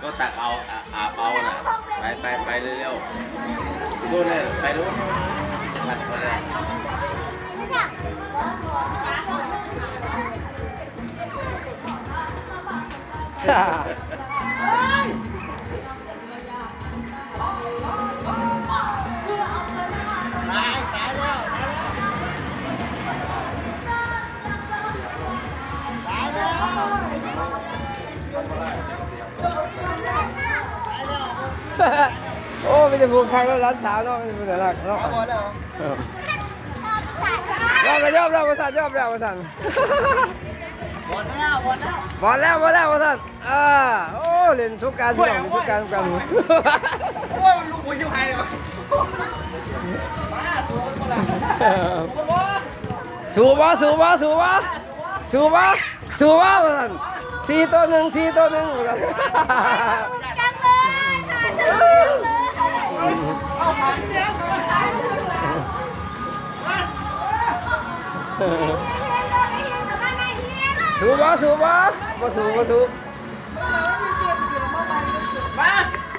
ກໍຕັກເອົາ ອາ ອາບເອົານະ ໄປ ໄປ ໄປເລັວໆ ໂດນເລີຍ ໄປໂລດ ໄປເລີຍ. ໂອ້ ມີແຕ່ຜູ້ຄັກແລ້ວ ຫຼານສາວເນາະ ມີແຕ່ຜູ້ໜ້າຮັກເນາະ. ເອີ ເຮົາກໍຍອມແລ້ວວ່າຊັ້ນ ຍອມແລ້ວວ່າຊັ້ນ ບອນແລ້ວ ບອນແລ້ວ ບອນແລ້ວ ບອນແລ້ວວ່າຊັ້ນ. ເອີ ໂອ້ ເລ່ນສົງການ ພີ່ນ້ອງ ເລ່ນສົງການນຳກັນ. ໂອ້ຍ ມັນລຸກບໍ່ຢູ່ໃຫ້ຫວະ ມາ ສູ້ກັນບໍ່ລະ ສູ້ບໍ່ ສູ້ບໍ່ ສູ້ບໍ່ ສູ້ບໍ່ ສູ້ບໍ່ວ່າຊັ້ນ. ສີ່ຕໍ່ໜຶ່ງ ສີ່ຕໍ່ໜຶ່ງວ່າຊັ້ນ. ສູ້ບໍ່ ສູ້ບໍ່ ບໍ່ສູ້ ບໍ່ສູ້ ມາ.